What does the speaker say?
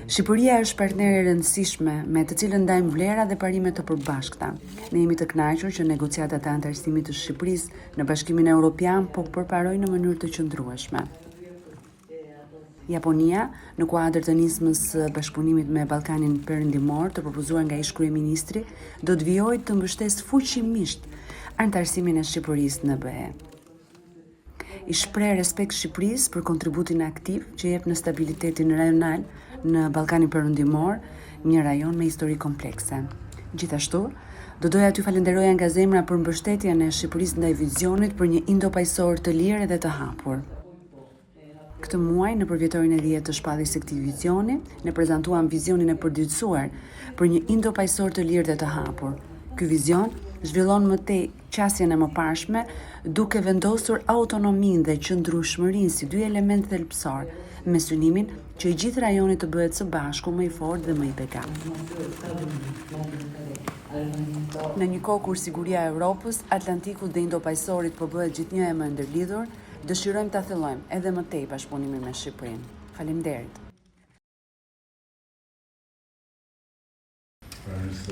Shqipëria është partnere e rëndësishme me të cilën ndajmë vlera dhe parime të përbashkëta. Ne jemi të kënaqur që negociatat e anëtarësimit të Shqipërisë në Bashkimin Evropian po përparojnë në mënyrë të qëndrueshme. Japonia, në kuadër të nismës së bashkëpunimit me Ballkanin Perëndimor të propozuar nga ish-kryeministri, do të vijojë të mbështesë fuqimisht anëtarësimin e Shqipërisë në BE. I shpreh respekt Shqipërisë për kontributin aktiv që jep në stabilitetin rajonal në Ballkanin Perëndimor, një rajon me histori komplekse. Gjithashtu, do doja t'ju falenderoja nga zemra për mbështetjen e Shqipërisë ndaj vizionit për një Indo-Paqësor të lirë dhe të hapur. Këtë muaj, në përvjetorin e 10 të shpalljes së këtij vizioni, ne prezantuam vizionin e përditësuar për një Indo-Paqësor të lirë dhe të hapur. Ky vizion zhvillon më tej qasjen e mëparshme, duke vendosur autonominë dhe qëndrueshmërinë si dy elementë thelbësor, me synimin që i gjithë rajoni të bëhet së bashku më i fortë dhe më i begatë. Në një kohë kur siguria e Evropës, Atlantikut dhe Indo-Paqësorit po bëhet gjithnjë e më e ndërlidhur, dëshirojmë ta thellojmë edhe më tej bashkëpunimin me Shqipërinë. Faleminderit. Prime Minister.